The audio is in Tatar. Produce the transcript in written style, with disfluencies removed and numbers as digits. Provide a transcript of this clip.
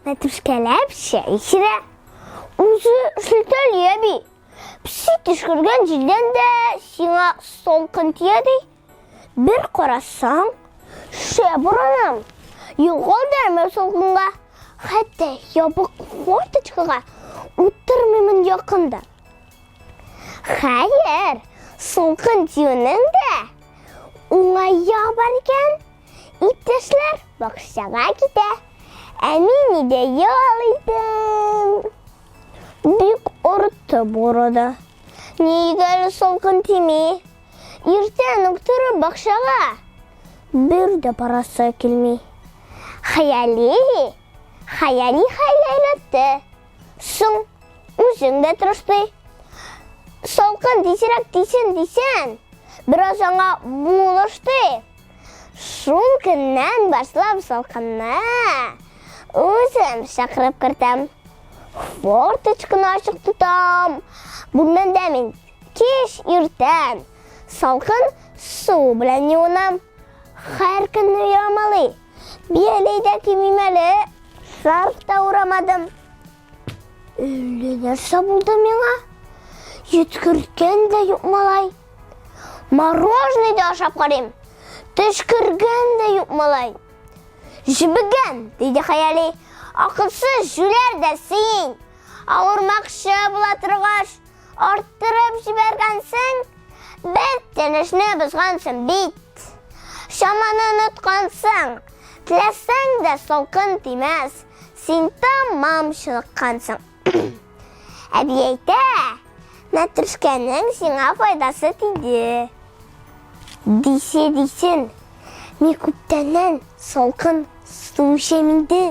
Мәтрүшкәләп чәй эчерә. Үзе шелтәли әби. Песи төшкергән җилдән дә сиңа салкын тия ди. Бер карасаң, шәп ураным. Югал дәрмә салкынга. Хәтта ябык форточкага утырмыймын якын да. Хәер, салкын тиюнең дә уңай ягы бар икән. Иптәшләр бакчага китә. Ә мин өйдә ял итәм. Бик арытты бу арада. Нигә әле салкын тими? Иртән үк торып бакчага бер дә барасы килми. Хыяли, хыяли хәйлә өйрәтте. Соң, үзең дә тырыш ди. Салкын тизрәк тисен дисәң, бераз аңа булыш ди. Шул көннән башлап салкынны үзем чакырып кертәм. Форточканы ачык тотам. Бүлмәмдә мин кич иртән салкын су белән юынам. Һәр көнне ямалый. Бияләй дә кимим әле. Шарф та урамадым. Әллә нәрсә булды миңа? Йөткерткән дә юк малай. Мороженое да ашап карыйм. Төчкергән дә юк малай. Җебегән, диде Хаяли. Акылсыз җүләр дә син. Авырмакчы була торгач, арттырып җибәргәнсең. Бөтен эшне бозгансың бит. Чаманы оныткансың. Теләсәң дә салкын тимәс. Син тамам чыныккансың. Әби әйтә, мәтрүшкәнең сиңа файдасы тиде. Дисе дисен, мин күптәннән салкын су эчәм инде.